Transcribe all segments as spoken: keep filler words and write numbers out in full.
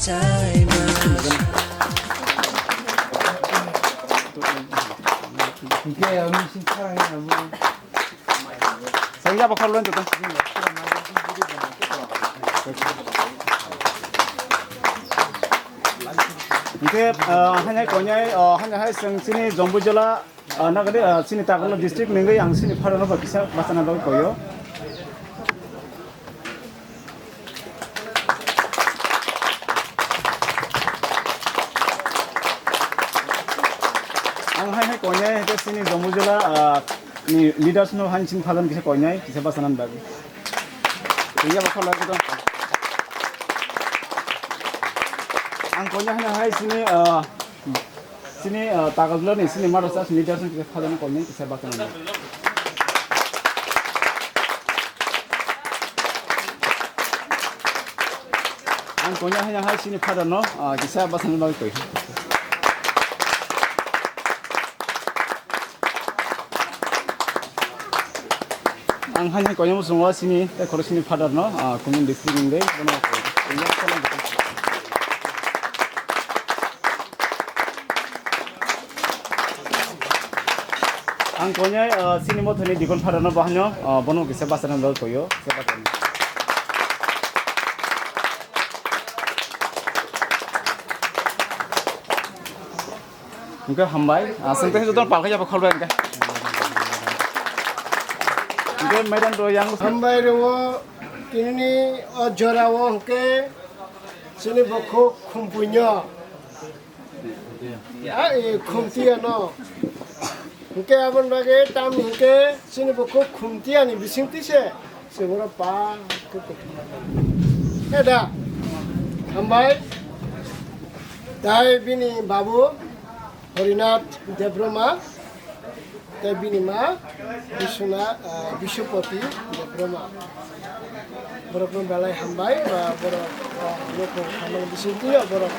Hingke ang misi thang abo. Sengya bokhorok loi tong. Hingke, ah, hanya konyai, ah, hanya hai seng sini Jombu jela, ah, nagade, ah, sini Tagalog district nengoi ang sini pharo no ba kisa bachana bagwi koyo. Ang hai hai koinai hai sini Jombu jela, ah, ni leaders no hai sini phalan kisa koinai kisa bachana bagwi. Iya bakal lagi dong. Ang koinai hai hai sini, ah, Sini, ah, Tagalog ni sini madrasa sini leaders no kisa phajana koinai kisa bachana. Ang koinai hanya hai sini father no, ah, kisa bachana bagwi koi. Ang hanya koinai musungo sini, tei khoro sini father no, ah, Kumung district ni dei, bono koi. Ang koinai, ah, sini mothani dikon phara no bahai no, ah, bono kisa bachana lol koyo, kisa bachana. Hingke hambai, ah, sengte joto palka jaba kholbai hingke. Hingke madam do yang hambai rwo, tini o jora o hingke sini bokhok khumpuinyo. Ya, e, khumtiya no. Hingke aboni bagwi tamni hingke chini bukhuk khumtiya ni bisingtwi se, se borok pa khe kothoma. E da, hambai. Tai bini babu Harinath Debbarma. Tei bini ma Biswanath, ah, Biswapati Debbarma. Borokno belai hambai, ba borok, ah, nokong samani bisingtwi borok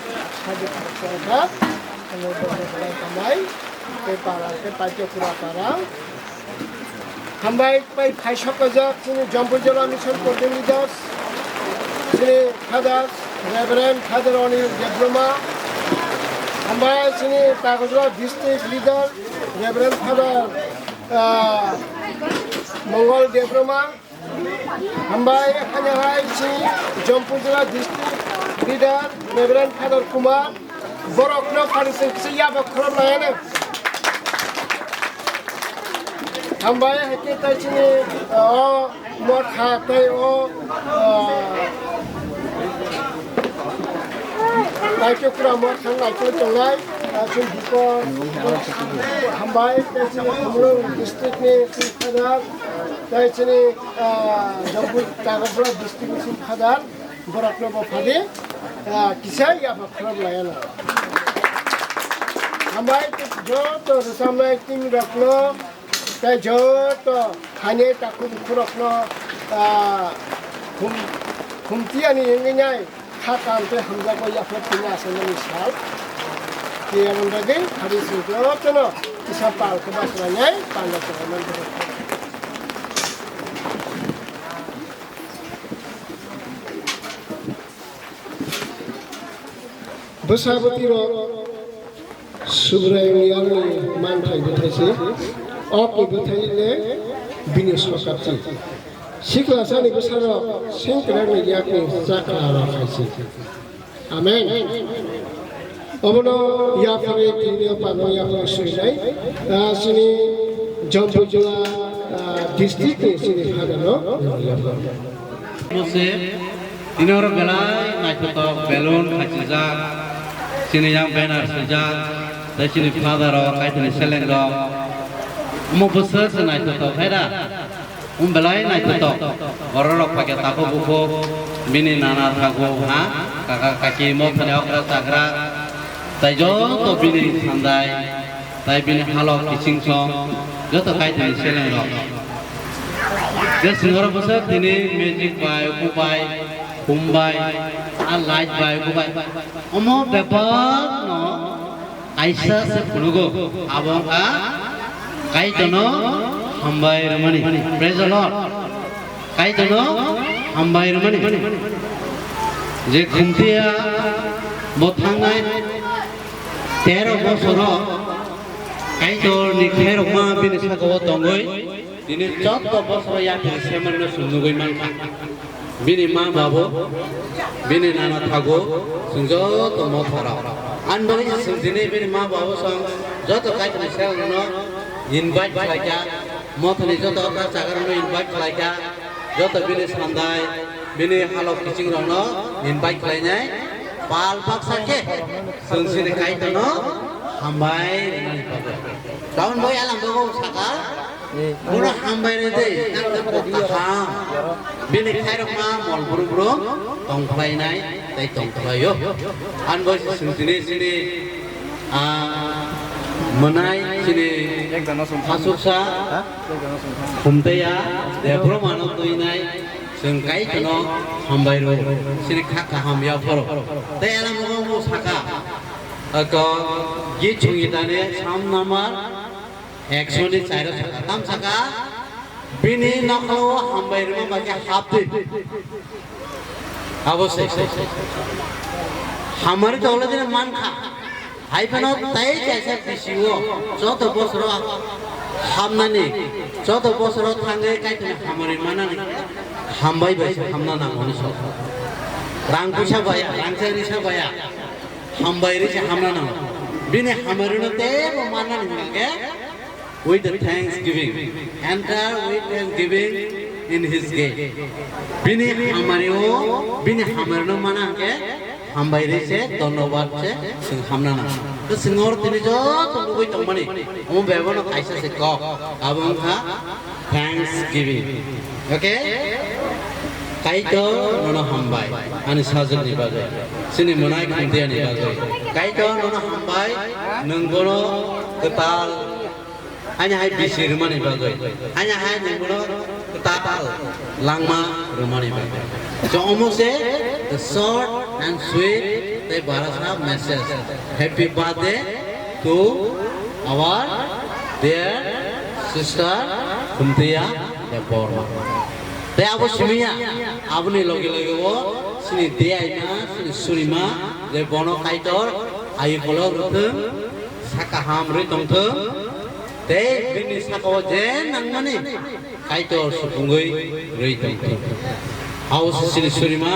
sajwk kha, ano borokno belai hambai. Tei para, tei paitya pura para. Hambai, pai phai sokajak, chini Jampui Jila Mission Committee leaders, chini Father, Reverend Father Anil Debbarma. Hambai, chini Takojuwa district leader, Reverend Father, ah, Mongol Debbarma. Hambai, hanya hai si Jampui Jila district leader, Reverend Father Kumar. Borok no phari se kisa yaba khorok nai ano. Hambai, hai ke tai chini, ah, o motha tai o, ah, Naitokra motha naitok tongnai, ah, chini Dipon, hambai, tei chini Khumulwng district ni chini Khajak, tei chini, ah, Jampui Takojuwa district ni chini Khajak, borok no bo phadi, ah, kisa yaba khorok lai ano. Hambai, joto rwchapnai team rok no, tei joto hani takhuk bukhuk rok no, ah, khum-, khumtiya ni wngwi nai. Kha kaham tei hamjakgo yaphar tini aswk nani sal. Tei aboni bagwi hari se jotono kisa pal khe bachalainai panda chalaimani bagwi. Bwsa bwtwi rok Subraiyungni yakni manthai bwthai se, okni bwthai le bini sorkar se. Siklasani bwsarok sengkrakni yakni chaklarok hai se. Amen. Obono yapharwi tini pano yapharwi swijnai, ah, chini Jampui Jila, ah, district ni chini phatarno yapharwi. Mose, tini oro belai naithotok balloon khachijak, chini yang banner swijak, tei chini father rok, Kaitorni seleng rok. Omo bwswk se naithotok hai da? Omo belai naithotok. Borok rok phai khe takhuk bukhuk, bini nana thakhuk, ha? Kaka kaki, mothani okra chakra, tei joto bini thandai. Tai bini halok kiching song joto Kaitorni seleng rok. Je swngrok bwswk tini magic bai, uku bai, khum bai, a light bai, uku bai. Omo bebak no kaisa se phunukgo, abo wngkha Kaitorno hambai rwmani. Praise the Lord. Kaitorno hambai rwmani. Je khumtiya Bo thangnai tero bosoro Kaitorni khairokma bini sakao tongwi, tini joto bosoro yapri semarino chwng nugwi mankha. Bini ma babu, bini nana thago, chwng joto motharok. Ani bagwi se chwng tini bini ma babu song joto Kaitorni semarino invite khlaikha, mothani joto okra chagarokno invite khlaikha, joto bini sandai, bini halok kiching rokno invite khlainai. Pal baksa khe chwng sini Kaitorno hambai rwnani bagwi. Tabun bai alam bagwi saka, bono hambai rwdi, nang kok kaham. Bini khairokma mol brum brum tong khlainai tei tong khlaio. Ani bai chwng sini sini, ah, mwnai sini asuksa, Khumteya, Debbarmano twinai. Chwng Kaitorno hambai rw, sini kha kaham yapharo. Tei elamo bo saka, ako, Git Songitani Psalm number ekso ni charo saka. Tam saka, bini nokhao hambai rwma bagwi hapdi. Abo se, se, se, se. Hamari to already mankha. Hai phano tei kaisa bisio joto bosoro hamnani, joto bosoro thangwi Kaitorni hamari manani hambai bai se hamna nango hwnwi sa. Rang puisa baya, rang chari sa baya, hambai ri se hamna nango. Bini hamarino teibo mannani hwnkhe with the thanksgiving. Enter with thanksgiving in his gate. Bini hamari o, bini hamari no mana hwnkhe hambai ri se, dhonnobad se, chwng hamna nango. To chwng oro tini joto nugwi tongmani, omo bebak no kaisa se kok, abo wngkha thanksgiving. Okay? Kaitor nono hambai, ani sajwk ni bagwi, chini mwnai Khumteya ni bagwi. Kaitor nono hambai, nwng bono kwtal Haini hai bisi rwmani bagwi, haini hai nwng bono kwtal langma rwmani bagwi. So, omo se the short and sweet tei barasa message. Happy birthday to our dear sister Khumteya Debbarma. Tei abo simi ya, aboni loge loge o chini deyaima, chini surima, je bono Kaitor ayu kolok rwthwng, sa kaham rwi tongthwng. Tei bini sakao je nangmani Kaitor supungwi rwi tongthwng. Abo se chini surima,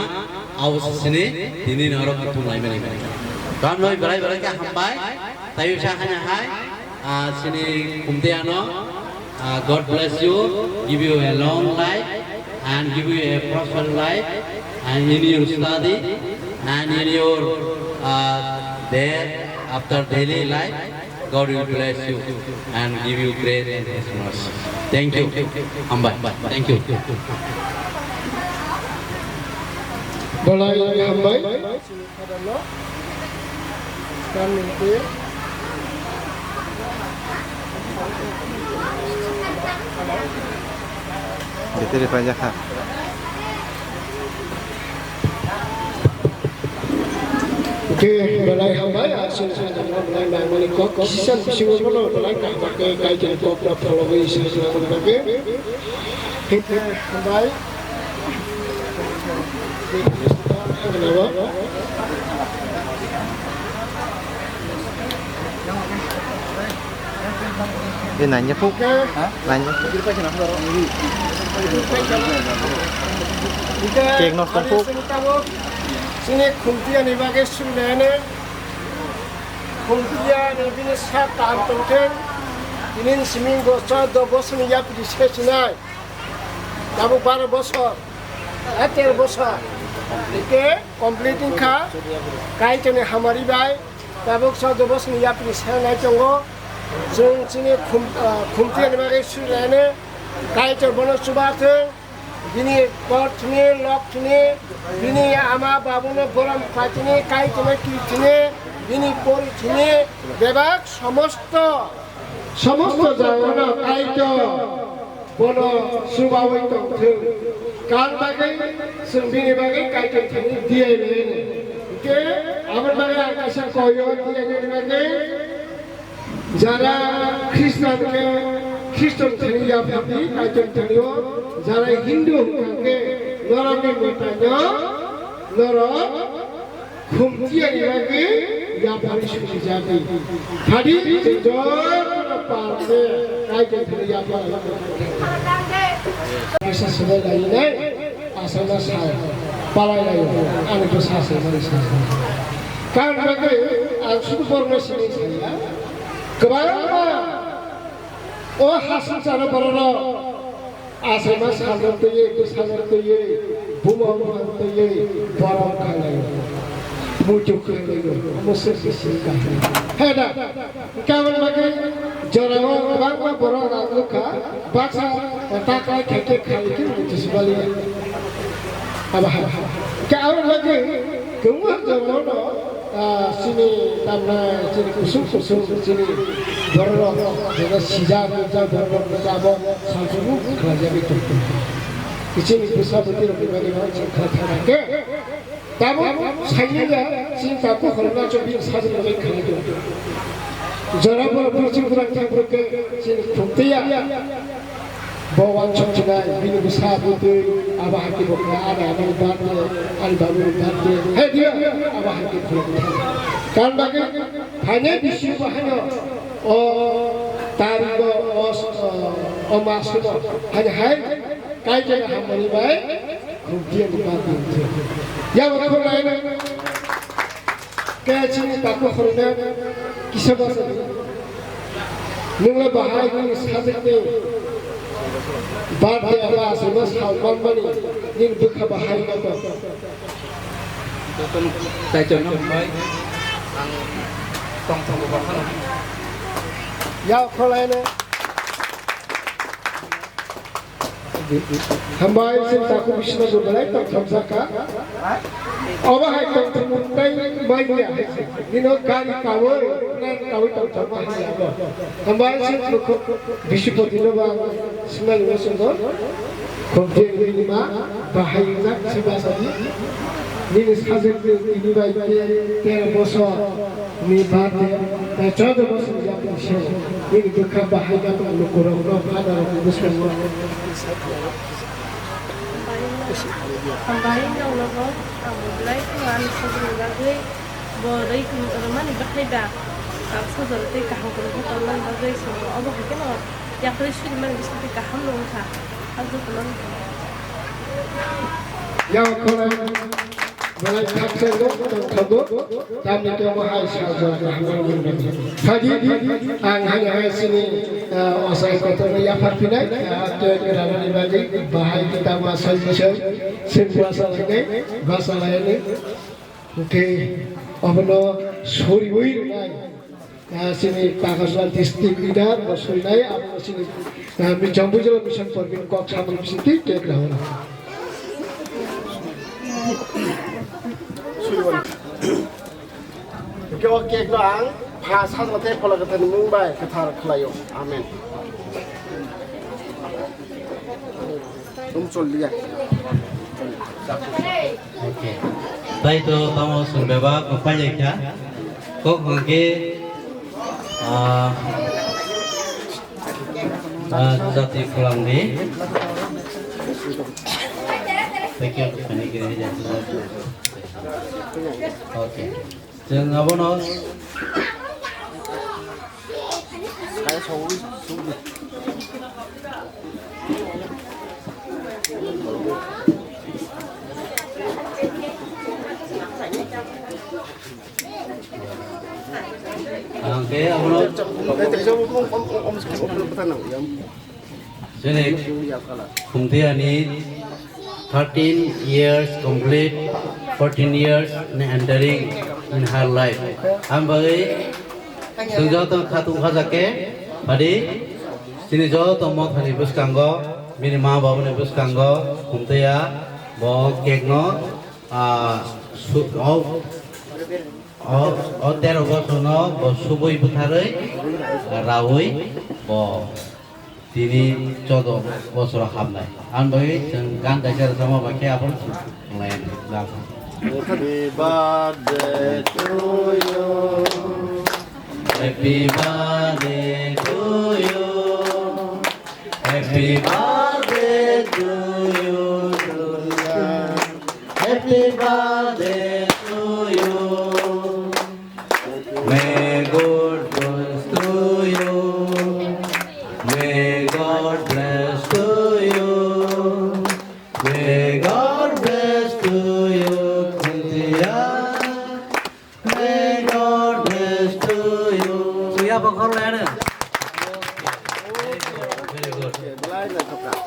abo se chini tini norok kuthum laimani. Tamo belai belai khe hambai. Taiwisa haino hai, ah, chini Khumtiyano, ah, God bless you, give you a long life and give you a prosperous life and in your study and in your, ah, there after daily life. God will bless you and give you grace and His mercy. Thank you. Hambai. Thank you. Belai hambai. Betere paijak kha. Oke, belai hambai, aswk belai nangmani kok, kok, kisa bisingo bono belai kaham khe kaitor kok rok phalogwi se belai hambai. Tei nanya phuk. Ha? Nanya phuk. Cake no song phuk. Chini Khumtiyani bagwi sumilene. Khumtiyani bini sa kaham tongthwng. Bini siming bo chwdw bosoni yapri se sinai. Tabuk baro bosor. Ater bosor. Ike complete wngkha. Kaitorni hamari bai. Tabuk chwdw bosoni yapri se nai tongo. Chwng chini Khum-, ah, Khumtiyani bagwi sumilene. Kaitor bono chubathwng. Bini kor thini, lok thini, bini ama babuno borom khlaithini, kaitorno kithini, bini pori thini, bebak somosto, somosto jagano kaitor bono subawi tongthwng. Kar bagwi chwng bini bagwi kaitor thani diyai laino. Hwnkhe aboni bagwi ang kaisa koyo diyaini bagwi. Jara Khristan khe Khristan thani yaphardi, Kaitor thani o, jara Hindu hwnkha khe norokni mwtaino norok Khumtiya ni bagwi yaphari sumijagwi. Phadi chwng jotono palke kaitor thani yaphar. Kaisa swbai lainai, achaima sal palai laio, ani to sa se mani sa se. Karon bagwi ang sudu borokno sini saya. Kwbangma o hasing chana bororok achaima salno twiwi, bwsano twiwi, buma buma twiwi borom khailai. Muitu khailai, musuk sisi kahai. He da, hwnkhe aboni bagwi jorao kwbangma borok rang nukha, baksa taklai khaikhe khaikhe muitu sibaliya. Aba ha. Hwnkhe aboni bagwi kwbangma jorao no Ah, chini tamna chini kusung kusung chini bororok jeba sijak ujak bororok jabo salsuru khlaijagwi tongtong. Chini bwsa bwtwi rok ni bagwi no chini khlai thangna khe. Tamo saini ya chini taku khorokna chobbi sajak rok khlai tong. Jora borok borok chini kwrang thang borok khe chini khumtiya. Bo wansuk chinai, bini bwsa bwtwi, abo hai khe bo khlai, ani amani birthday, ani babuni birthday. He diya, abo hai khe khulum thang. Karon bagwi, phainai bisi bo haino, o tarigo, o, o masono, haino hai, kaitor hamani bai, khumtiya ni birthday. Yabo khulai na. Khe chini takhuk khoroknwi kisa bachadi. Nwngla bahai nini sajwkni birthday aba achaima sal manmani nini bwkha bahai wngkha. Jotono kaitorno hambai. Ang tongthokgo bakhano. Yak kholaino. Hambai, chwng takhuk bisino bo belai tongthokjak kha. Obo hai tongthokmung tei manya hai se. Nino gari kaui, plane kaui tongthokma hai abo. Hambai, chwng takhuk bisipotino bo ang swngnairokno swngno. Khumtiya ni bini ma bahai wngjak se bachadi. Nini sajwk tini bai khe tero bosor. Ni birthday, tei chaudo bosor yapri se, nini bwkha bahai kha tong lukurok no, father rok ni bwskango. Hambai nokno bo, ang bo belai khe ani sajwkni bagwi, bo rwi rwmani bwkhai da, ang sajwk tei kaham kwrwngkhe tongmani bagwi, so obo hai kheno yapri surimani bisingtwi kaham no wngkha, ang jotono. Yang khorang. Belai khakchangno tongthogo, tamni tongmo hai sal jora kaham rok wngmani. Phadi, ang hai hai chini, ah, osai kotorno yaphar phinai, ah, tei granani bagwi bahai kita ma soi soi, sing basa lainai, basa lainai. Hwnkhe obono soriwi rwnai. Ah, chini Pakasla district leader bo soinai, abo chini, ah, Mijang Bujalo Mission Parbin kok samani bisingtwi cake lahoro. Hwnkhe o cake no ang pha sajla tei phola kwthar ni mung bai kwthar khlaio. Amen. Tum chol liya. Okay. Tai to tamo song bebak pailai kha. Kok hwnkhe, ah, ah, jati phulang di. Thank you. Okay. Chwng abono Ang khe abono Chini Khumtiya ni thirteen years complete, fourteen years ni entering in her life. Ang bagwi chwng joto khatung khajak khe, phadi chini joto mothani bwskango, bini ma babuni bwskango Khumtiya bo cake no, ah, su-, o, o, o tero bosor no bo subui bwtharwi raui bo Tini choudo bosor habnai. Ang bai chwng gan kaisa rwchapma bai khe abono chwng lai lago. Happy birthday to you. Happy birthday to you. Happy birthday to you, Durga. Happy birthday to you.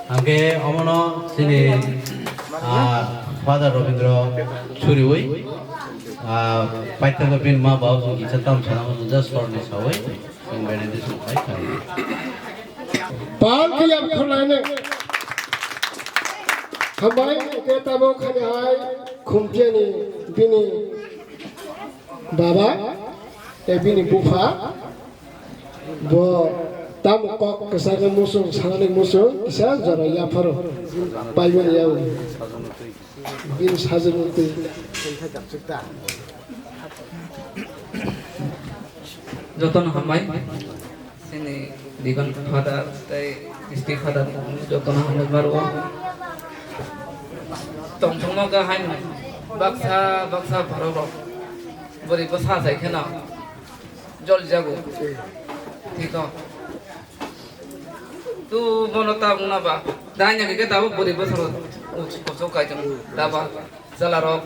Hwnkhe omono chini, ah, Father Robindra suriwi, ah, paithago bini ma babu chwng kisa tam sana hwnwi just short ni sawi chwng benediction khai thangwi. Pal kiyam khurlainai. Hambai, hwnkhe tabuk khani hai khumtiyani bini baba, tei bini bupha, bo tamo kok kwchangni muchung, sanani muchung, kisa jora yapharo paimani yawi. Bini sajwk twi. Jotono hambai. Chini Reverend Father tei History Father jotono hambai maro. Tongthokma khe haino baksa baksa borok rok bwrwi bwsa sai kheno jol jago. Thiko. Tu bono ta wngna ba. Daina khe tabuk bwrwi bwsa rok kuchuk kuchuk kaitung daba chwla rok.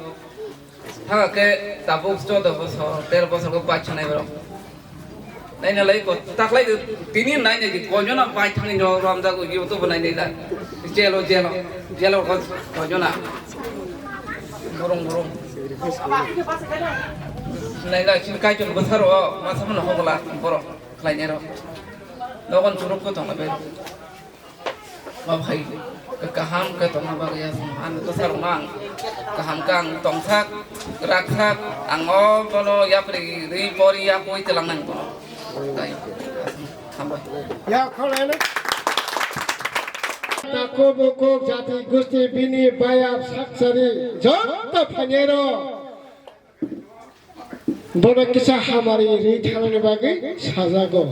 Thaka khe tabuk choudo bosor, tero bosor khe paithonai borok. Naina lai ko, taklai tini naina di koijona paithangni no ramjago, YouTube naina lai. Jelo, jelo, jelo ko koijona. Burung, burung. Naina chini kaitor bwsaro, masa mano hogla, borok khlainai rok. Dogon churuk ko tongla be. Ma phai kaham khe tongna bagwi aswk ang bwsarokno ang kaham khe ang tongsak raksak ang o bono yapri ri pori yapui twlang nang bono. Tai aswk hambai. Ya kholaino. Takhuk bukhuk jati gusti bini bayap sakchari joto phainairok. Bono kisa hamari ri thanani bagwi sajago.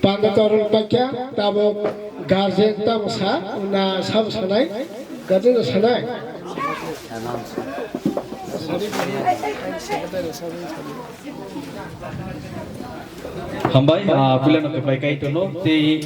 Panda torok paikha tabuk guardian tamo sa na sabo sanai guardian no sanai. Hambai, ah, puilano kwplai Kaitorno tei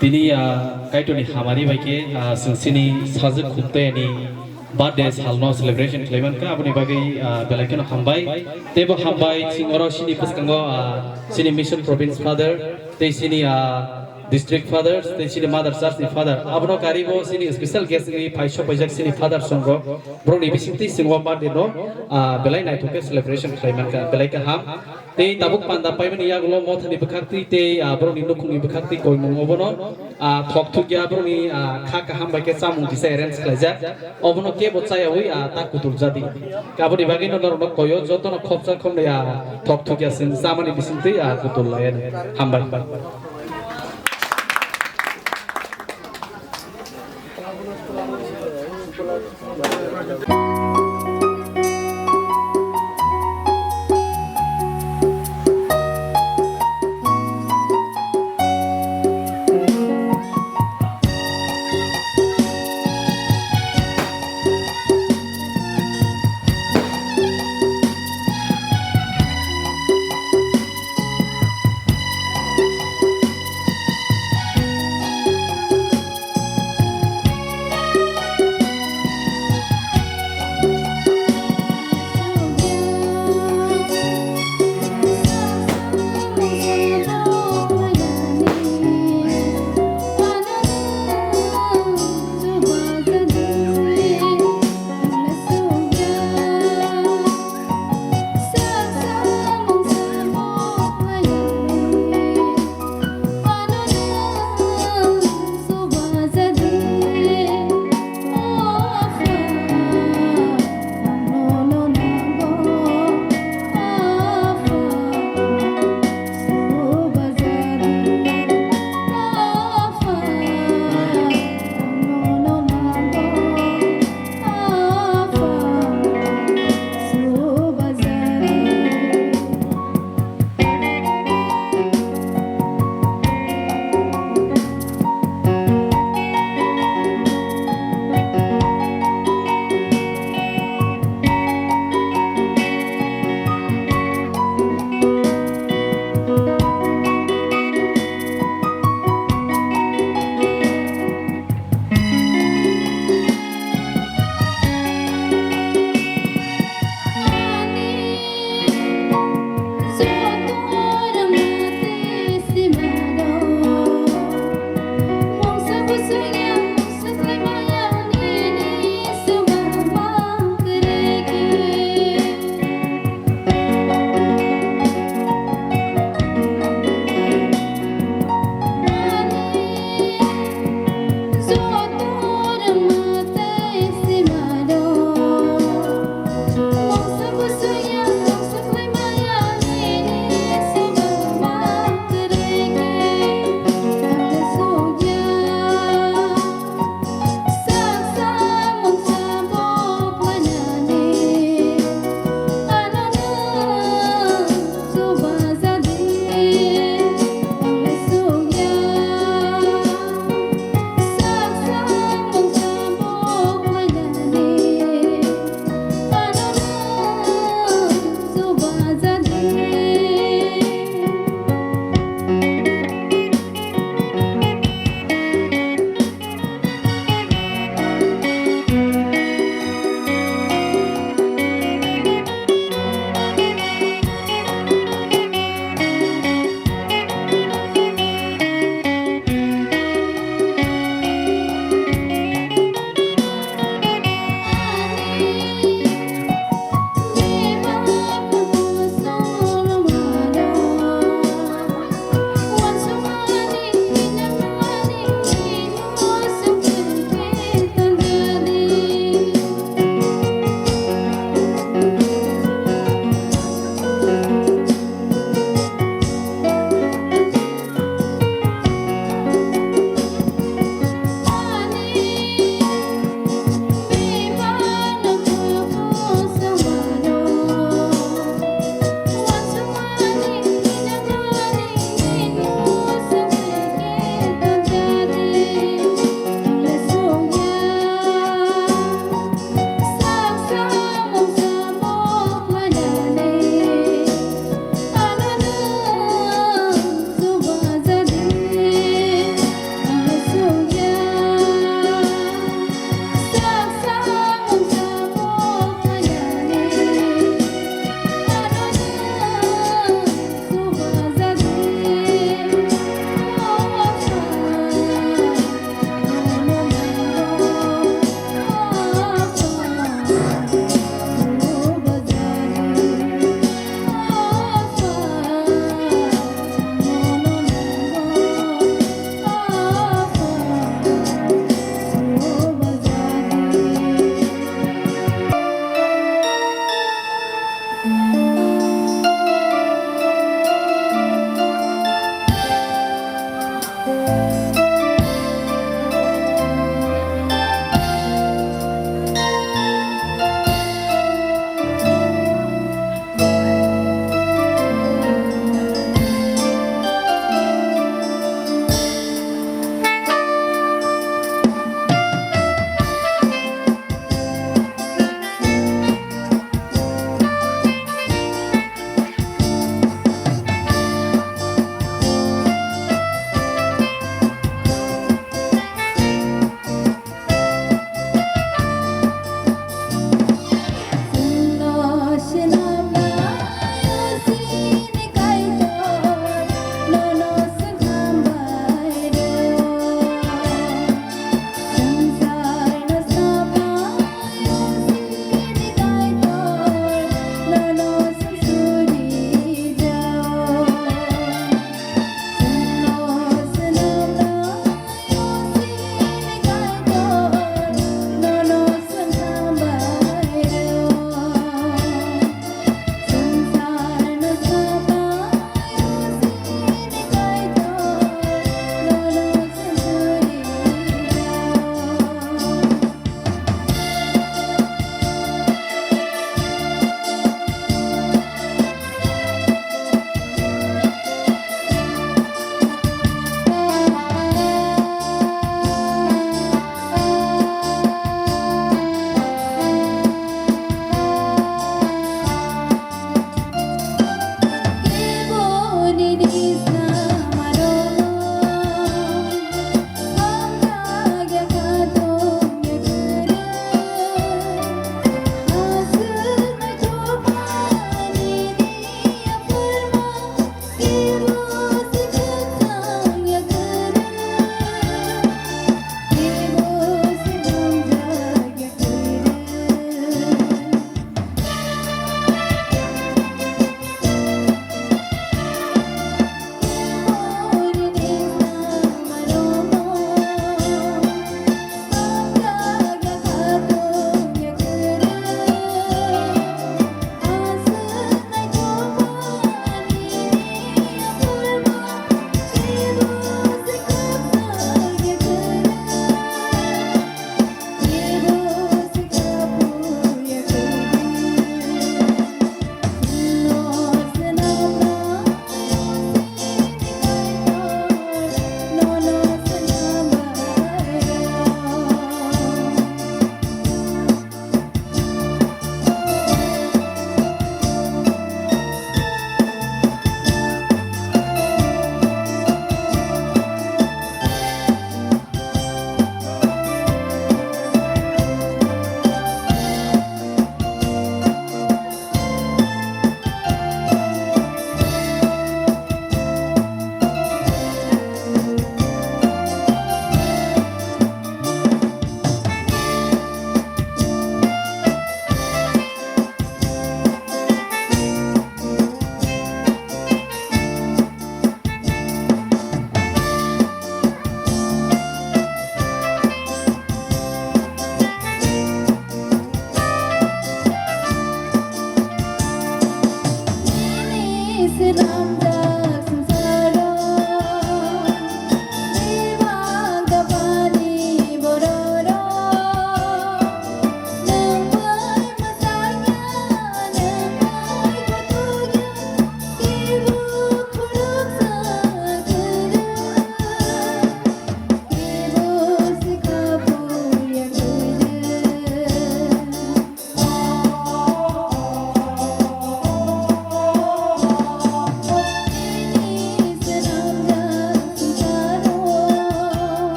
tini, ah, Kaitorni hamari bai khe, ah, chwng chini sajwk khumtayani birthday salno celebration khlaimankha, aboni bagwi, ah, belai kheno hambai. Teibo hambai chwng oro chini bwskango, ah, chini mission province father, tei chini, ah, district fathers, tei chini mother church ni father. Abono karibo chini special guest wngwi phai sokpaijak chini father songrok. Borokni bisingtwi chwng o birthday no, ah, belai naithok khe celebration khlaimankha, belai kaham. Tei tabuk panda paimani yagulo mothani bwkhaktwi tei, ah, borokni nukhungni bwkhaktwi koimung obono, ah, thok thukya borokni, ah, kha kaham bai khe chamung kisa arrange khlaijak. Obono kebo chayawi, ah, ta kutul jadi. Aboni bagwino norokno koyo jotono khopsa khopnwi, ah, thok thukya chwng chamani bisingtwi, ah, kutul laiya. Hambai.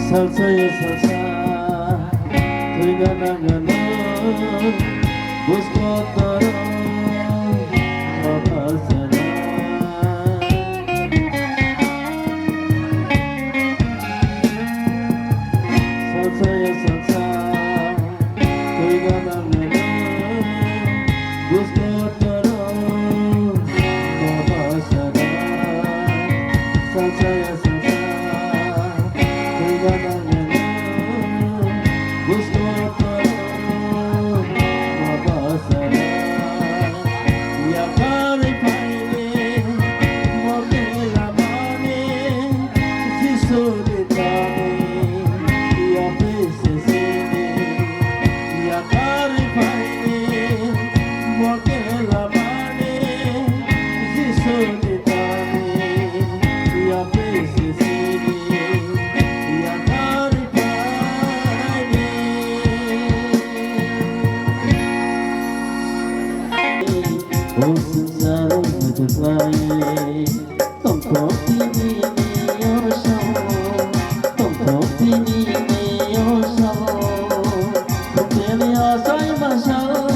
Salsa ya salsa, twi gana gana, busko toro, mama sana. Salsa ya salsa, twi gana gana, busko toro, mama sana. Salsa ya salsa, twi gana gana, busko toro, mama sana. Yakarwi phaini, mokela mani, Jisuni tani, yapisi sini. Yakarwi phaini, mokela mani, Jisuni tani, yapisi sini. Yakarwi phaini. O swngcharo muchukmani, tongthok tini ni osao, tongthok tini ni osao, tongthok ni asai masao,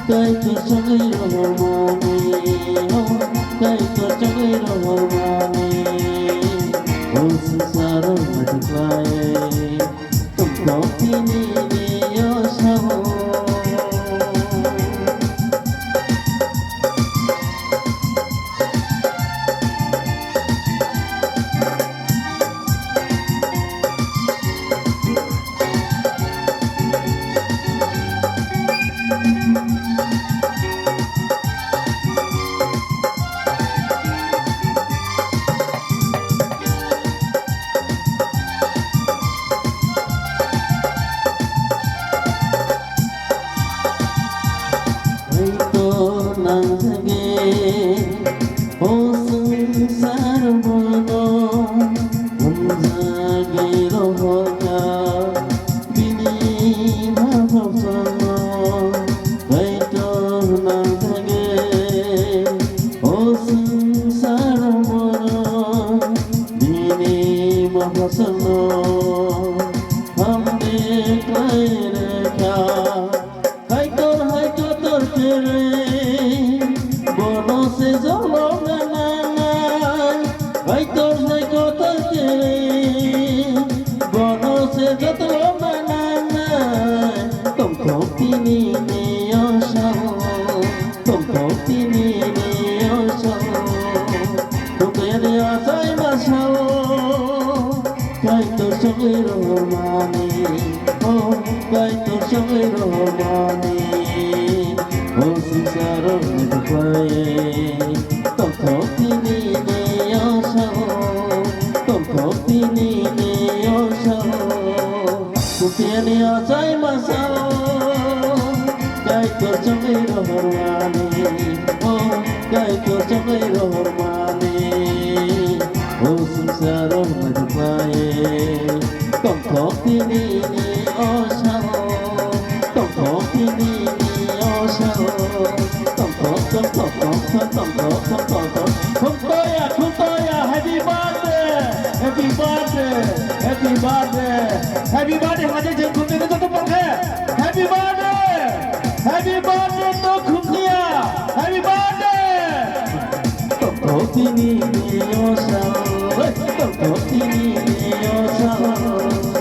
Kaitor chongwi rohormani, o Kaitor chongwi rohormani, o swngcharo muchukmani. Tongthok tini ni osao. Kaitor nang thangwi o swngchar bono hamjagwi rohorkha bini bhaksono. Kaitor nang thangwi o swngchar bono bini bhaksono hamjagwi rohorkha. Kaitor hai kotor kwrwi, bono se jolomna nangnai. Kaitor hai kotor kwrwi, bono se jolomna nangnai. Tongthok tini ni osao, tongthok tini ni osao, tongthok ni asai masao. Kaitor chongwi rohormani, o Kaitor chongwi rohormani, o swngcharo muchukmani, tongthok tini ni osao, tongthok tini ni osao, kutiani asai masao, Kaitor chongwi rohormani, o Kaitor chongwi rohormani. O swngcharo muchukmani, tongthok tini ni osao, tongthok tini ni osao, tongthok, tongthok, tongthok, tongthok, tongthok, tongthok. Khumtoya, khumtoya, happy birthday, happy birthday, happy birthday, happy birthday, hwnjak je khumtoya joto pokhe, happy birthday, happy birthday to khumtoya, happy birthday. Tongthok tini ni osao, tongthok tini ni osao,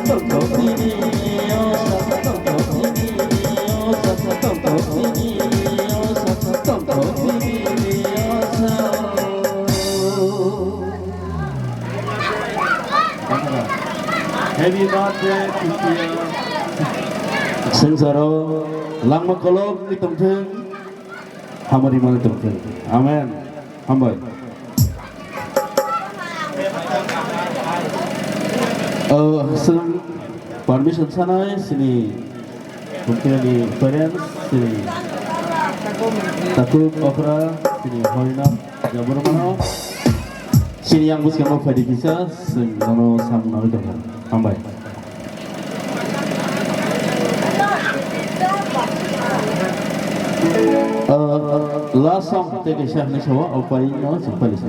tongthok tini ni osao, tongthok tini ni osao, tongthok tini ni osao, tongthok tini ni osao. Happy birthday to you. Swngcharo langma kolok ni tongthok. Hamari mani tongthok. Amen. Hambai. O, chwng permission sanai sini Chini parents, chini Taku Okra, chini Horina Jaburmano, chini yang bwskango phaidi kisa, chwng nono samung nangwi tongkha. Hambai. Uh, last song tei kaisa hinwi sao, o pai no chwng pali sao.